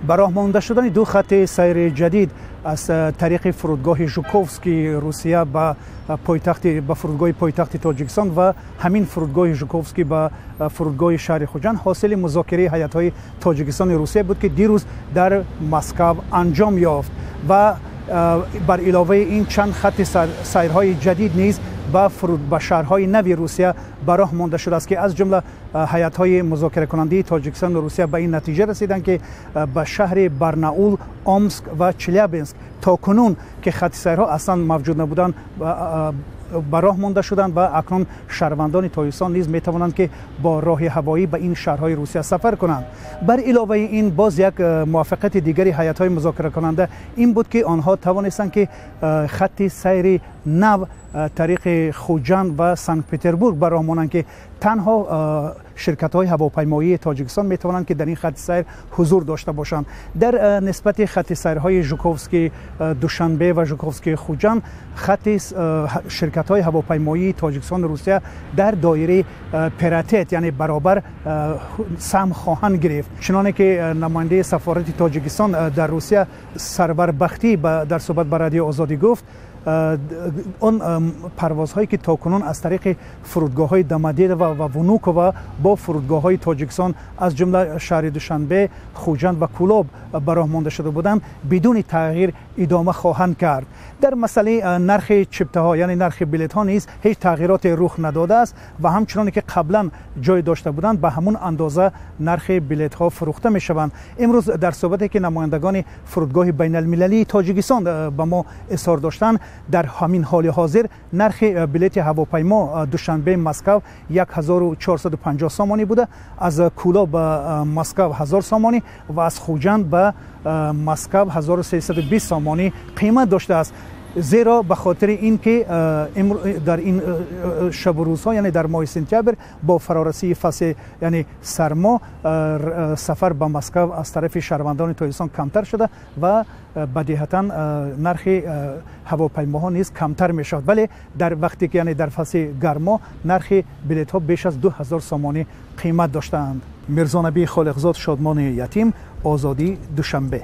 Ба роҳ монда шудани ду хати сайри ҷадид аз тариқи фурудгоҳи Жуковский Русия ба пойтахти, ба фурудгоҳи пойтахти Тоҷикистон ва ҳамин фурудгоҳи Жуковский ба фурудгоҳи шаҳри Хуҷанд ҳосили музокираи ҳайатҳои Тоҷикистони Русия буд, ки дирӯз дар Москав анҷом ёфт. Ва бар иловаи ин чанд хати сайрҳои ҷадид низ ба шаҳрҳои нави Русия ба роҳ монда шудааст, ки аз ҷумла ҳайатҳои музокиракунандаи Тоҷикистону Русия ба ин натиҷа расиданд, ки ба шаҳри Барнаул, Омск ва Челябинск то кунун, ки хати сайрҳо аслан мавҷуд набуданд, ба роҳ монда шуданд ва акнун шаҳрвандони Тоҷикистон низ метавонанд, ки бо роҳи ҳавоӣ ба ин шаҳрҳои Русия сафар кунанд. Бар иловаи ин боз як муваффақияти дигари ҳайатҳои музокиракунанда ин буд, ки онҳо тавонистанд, ки хати сайри нав тариқи Хуҷанд ва Санкт Петербург ба роҳ монанд, ки танҳо ширкатҳои ҳавопаймоии Тоҷикистон метавонанд, ки дар ин хати сайр ҳузур дошта бошанд. Дар нисбати хати сайрҳои Жуковский Душанбе ва Жуковский Хуҷанд хати ширкатҳои ҳавопаймоии Тоҷикистону Русия дар доираи паритет, яъне баробар, саҳм хоҳанд гирифт. Чуноне ки намояндаи сафорати Тоҷикистон дар Русия Сарвар Бахтӣ дар суҳбат ба Радиои Озодӣ гуфт, он парвозҳое ки то кунун аз тариқи фурудгоҳҳои Домодедово ва Внуково бо фурудгоҳҳои Тоҷикистон, аз ҷумла шаҳри Душанбе, Хуҷанд ва Кӯлоб ба роҳ монда шуда буданд, бидуни тағйир идома хоҳанд кард. Дар масъалаи нархи чиптаҳо, яъне нархи билетҳо низ ҳеҷ тағйироте рух надодааст ва ҳамчуноне ки қаблан ҷой дошта буданд, ба ҳамун андоза нархи билетҳо фурӯхта мешаванд. Имрӯз дар суҳбате ки намояндагони фурудгоҳи байналмилалии Тоҷикистон ба мо изҳор доштанд, дар ҳамин ҳоли ҳозир нархи билети ҳавопаймо Душанбе Москав 1450 сомонӣ буда, аз Кӯлоб ба Москав 1000 сомонӣ ва аз Хуҷанд ба Москав 1320 сомонӣ қимат доштааст. Зеро ба хотири ин ки дар ин шабу рӯзҳо, яъне дар моҳи сентябр, бо фарорасии фасли, яъне сармо, сафар ба Москав аз тарафи шаҳрвандони Тоҷикистон камтар шуда ва бадиҳатан нархи ҳавопаймоҳо низ камтар мешавад. Вале дар вақте ки, яъне дар фасли гармо, нархи билетҳо беш аз 2000 сомонӣ қимат доштаанд. Мирзонабӣ Холиқзод, Шодмони Ятим, Озодӣ, Душанбе.